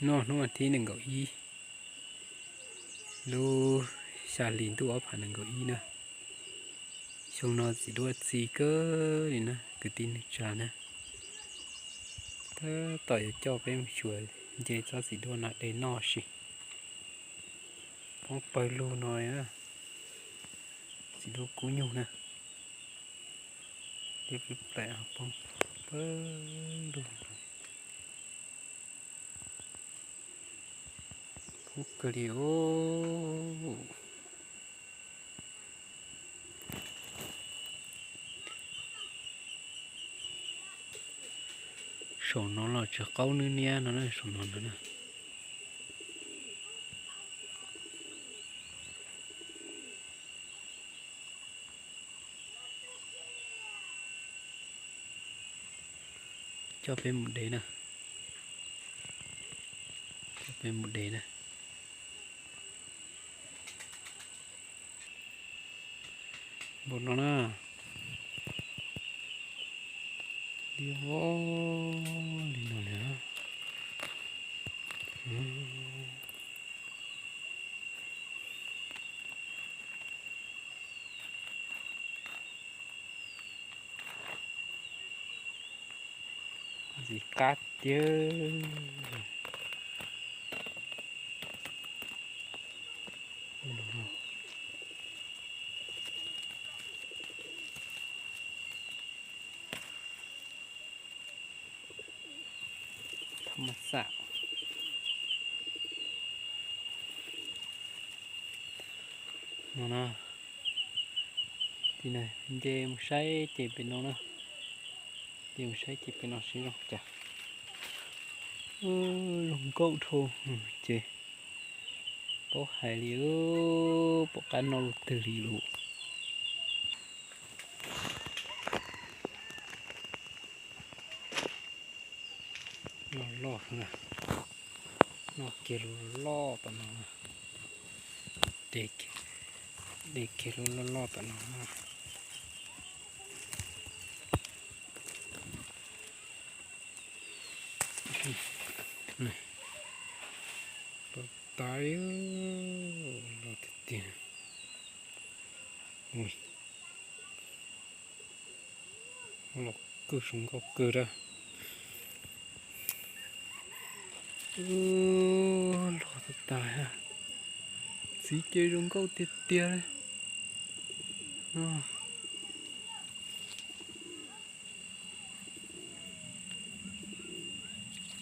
Noj hnub thib nees nkaum ib lub xya hli ntuj ob phav nees nkaum ib na. Xyoo no txiv duaj txi kawg li na kwv tij neej tsa na. Tab tom yuav coj peb mus xyuas nce tsob txiv duaj no de noj si. Poob pawg lug no, txiv duaj kub nyuj na. Liab plib plaim poob pawg lug. Kub kawg li os. Saum no los tsis qaub nwb niab no na, saum no no na. Coj peb mus de na. Coj peb mus de na. Npaum no na. Liab vog li no na. Ntxim qab tiag. Thaj maj xam no na. Tim no nce mus saib ces pem no na. Nce mus saib ces pem no seb zoo cas. Zoo nkauj dhau ces paub hais li, pom qab noj lub twg li lus. Noj loj, noj kiag lub loj tom no, de kiag lub loj loj tom no. Loj tas, loj tiag tiag. Los kawg, zoo nkauj kawg dab. Loj tas tas, txiv ces zoo nkauj tiag tiag li.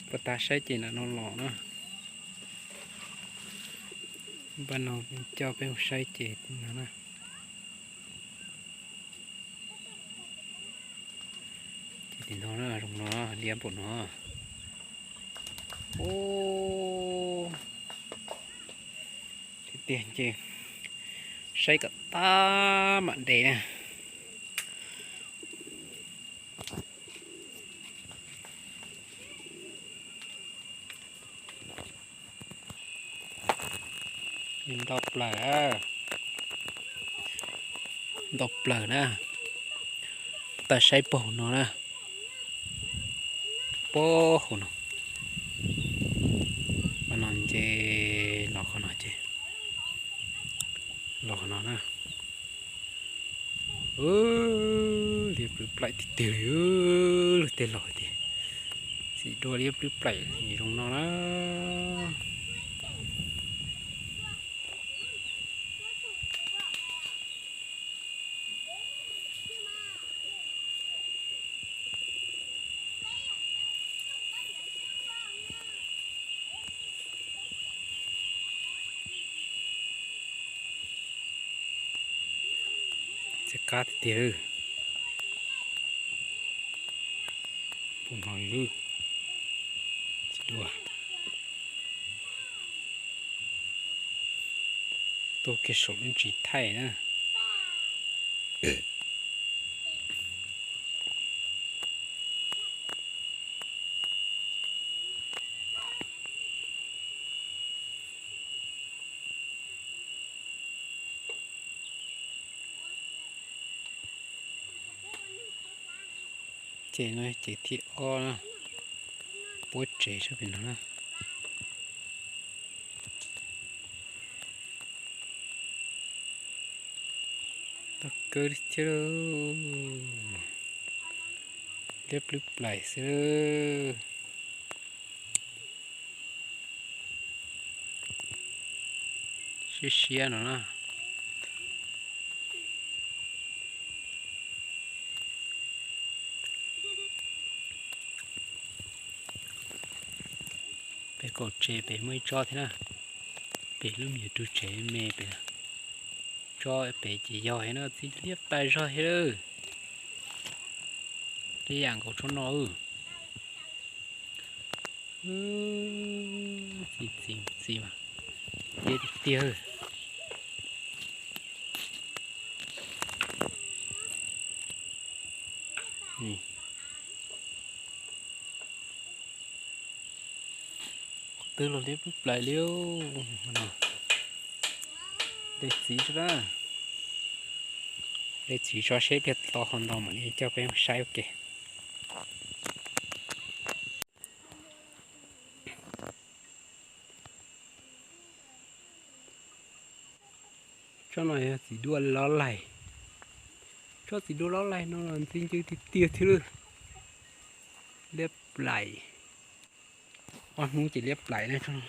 Pab tas saib ces ntawm no los na. Pab no coj peb mus saib ces no na. Ces tim no na, zoo no, liab npaum no. Ub, tiag tiag ces saib kom tab mam de na. Ntau plaws, ntau plaws na. Pab tas saib puag no na. Puag hauv no. Qhov no nce los qhov no ces, los qhov no na. Liab plwb plaim tiag tiag li, luag tej laus tias txiv duaj liab plwb plaim zoo no na. Txiv qab tiag tiag. Pum no lwj, txiv duaj tuaj kiag saum lub ntsis thaij na. Ces no ces thib ob na, puab tsev sab pem no na. Tau kawg li thiab lauj. Liab plwb plaim xwb. Siab siab no na. Pem kaum tsev pem muaj ib tsob thiab na. Pem lub me nyuam rug tsev me pem. Tsob pem ces yog thiab na, txiv liab tas zog thiab lawm. Liab yam nkaus tsob no. Txiv txiv txiv mas liab tiag tiag. Qhov twg los liab plwb plaim li. De txiv, de txiv tso seb pliag to hau ntau mam li coj peb mus saib ua ke. Tsob no yog txiv duaj lob laig. Tsob txiv duaj lob laig no los ntxim ncw tiag tiag thiab lawm. Liab plaim. Ob hnub ces liab plaim na tsob no.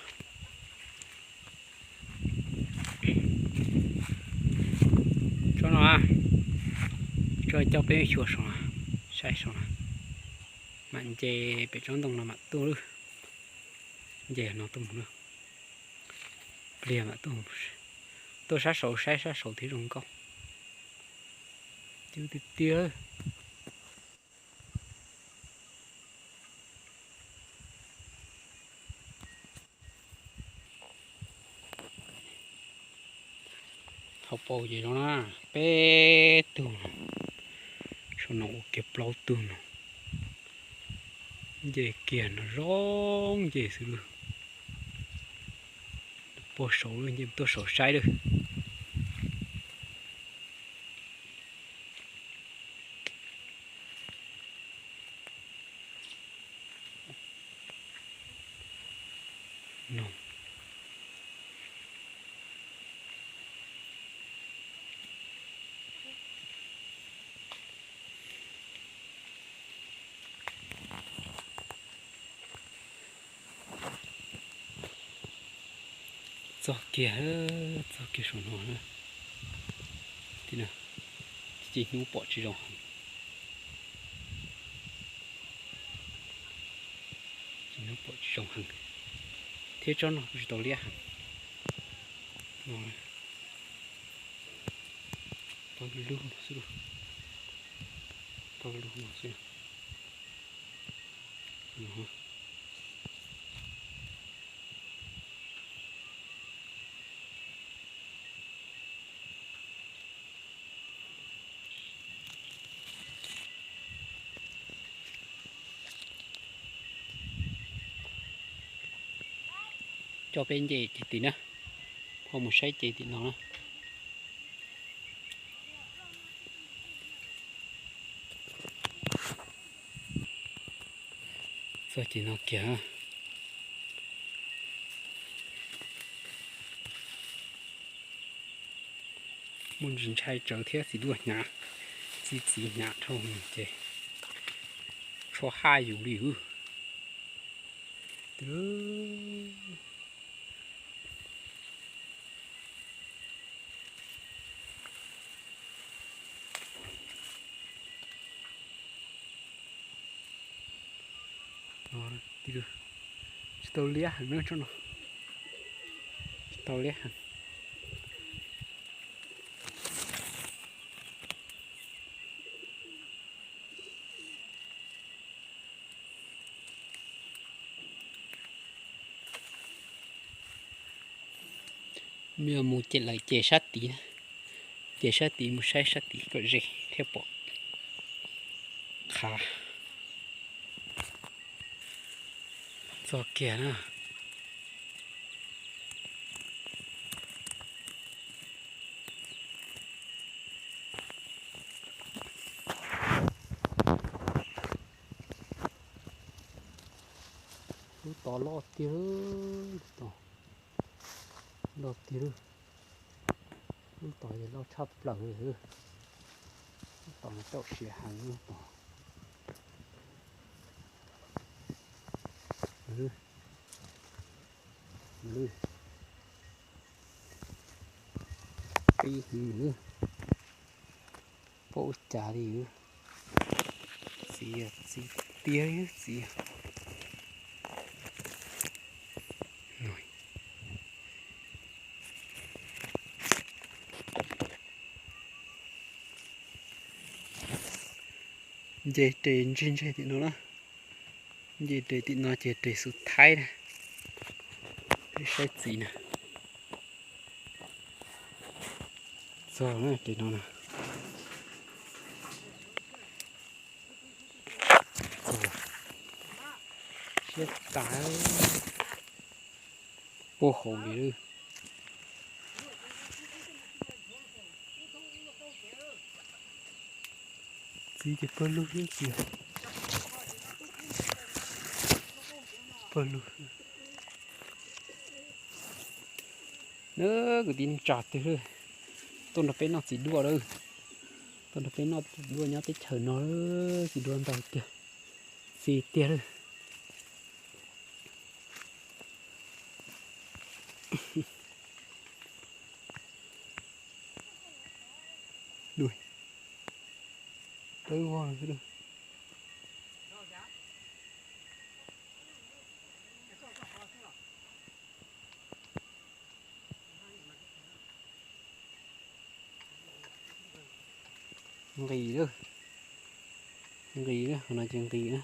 Tsob no, tsob coj peb xyuas saum, saib saum no. Mam nce pem tsob ntoo no mam tuaj lawm. Nce no tuaj mus na. Pliag mam tuaj, tuaj sab saud saib sab saud thiab zoo nkauj. Cw tiag tiag. Hauv paus ces zoo na, peb tug no, saum no ua kiag plaub tug no. Nce kiag no zoo nce xwb lawm. Puag saud lawm, nce tuaj saud saib lawm. Txog kiag, txog kiag saum no. Ces hnub pom tsis zoo heev. Ces hnub pom tsis zoo heev thiab tsob no kuj tsis tau liab heev. Pab lub no xwb, pab lub no xwb. Coj peb nce ces tim na, ho mus saib ces tim no na. Txog ces no kiag. Muaj ntsis ntshai tsawv thiab txiv duaj hnyav, txiv txiv hnyav dhau ces tshuav haj yus li. Tsis tau liab heev na tsob no, tsis tau liab heev. Mus ces lawv ces sab tid, ces sab tid mus saib sab tid kom ze thiaj pom qhav. Txog kiag na. Lub tod loj tiag, lub tod loj tiag, lub tod loj tshaj plaws li. Tom no caum siav heev. Pib, pom ua cas li. Txiv, txiv tiag txiv. Nce res ntseg ntseg tim no na. Nce res tim no ces res xu thaib na. Peb saib txiv na. Txog na res no na. Siab tas. Puag hauv li lawm. Txiv ces pawg lug xwb txiv. Pawg lug. Kwv tij neej tsa twg lawm, tuaj nrog peb noj txiv duaj lawm. Tuaj nrog peb noj txiv duaj nyob teb chaws no, txiv duaj ntau tiag, txiv tiag lawm. Nqis lawm, nqis lawm, qhov no ces nqis na.